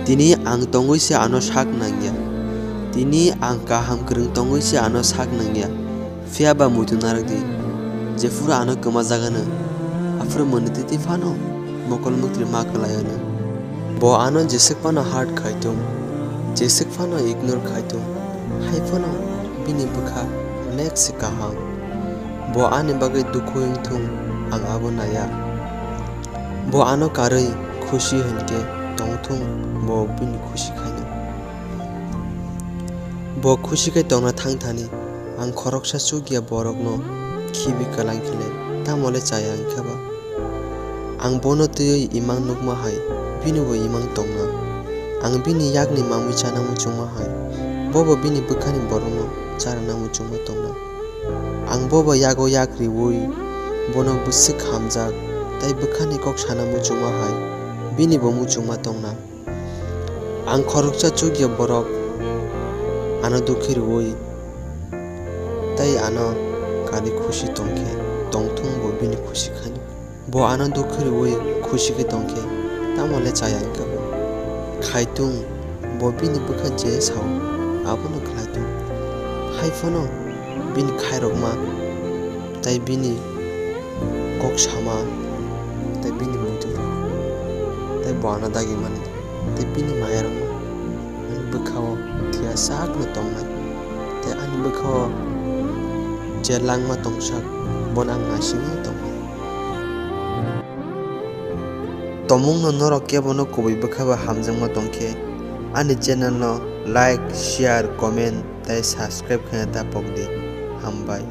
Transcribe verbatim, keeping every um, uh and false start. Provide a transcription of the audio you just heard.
Tini ang tongwi se ano sak nangya. Tini ang kaham kwrwng tongwi se ano sak nangya. Phiya ba muitu narwk di, jephuru ano kwma jagano, aphuru mwnwi twi twi phano mokol mwktwi ma kwlai ano. Bo ano jeswk phano hurt khai thung, jeswk phano ignore khai thung, hai phano bini bwkha onek se kaham. Bo ani bagwi dukhu wng thung, ang abo naiya. Bo ano karwi khusi hwn khe tong thung, bo bini khusi khaino. Bo khusi khe tongna thang thani, ang khoroksa chukya borokno khibi kwlang khe le, tamo le chaya wng khe ba? Ang bono twiwi imang nukma hai, bini bo imang tongna. Ang bini yakni mamwi chana muchungma hai, bo bo bini bwkhani borokno charana muchungma tongna. Ang bo bo yago yak riwi, bono bwswk hamjak, tei bwkhani kok sana muchungma hai, bini bo muchungma tongna. Ang khoroksa chukya borok ano dukhi rwui tei ano kari khusi tongkhe tongthung bo bini khusi khaino. Bo ano dukhi rwui khusi khe tongkhe tamo le chaya wngkha bo. Khaitung bo bini bwkha je sao abono khlaitung. Hai phano bini khairokma tei bini kok sama tei bini muitu tei bo ano dagimani tei bini mayarokno ani bwkhao thiya sakno tongnai tei ani bwkhao je langma tongsak bono ang naisingwi tongnai. Tomungno norok kebono kubui bwkha bai hamjakma tongkhe ani channel no like, share, comment tei subscribe khaina ta pokdi. Hambai.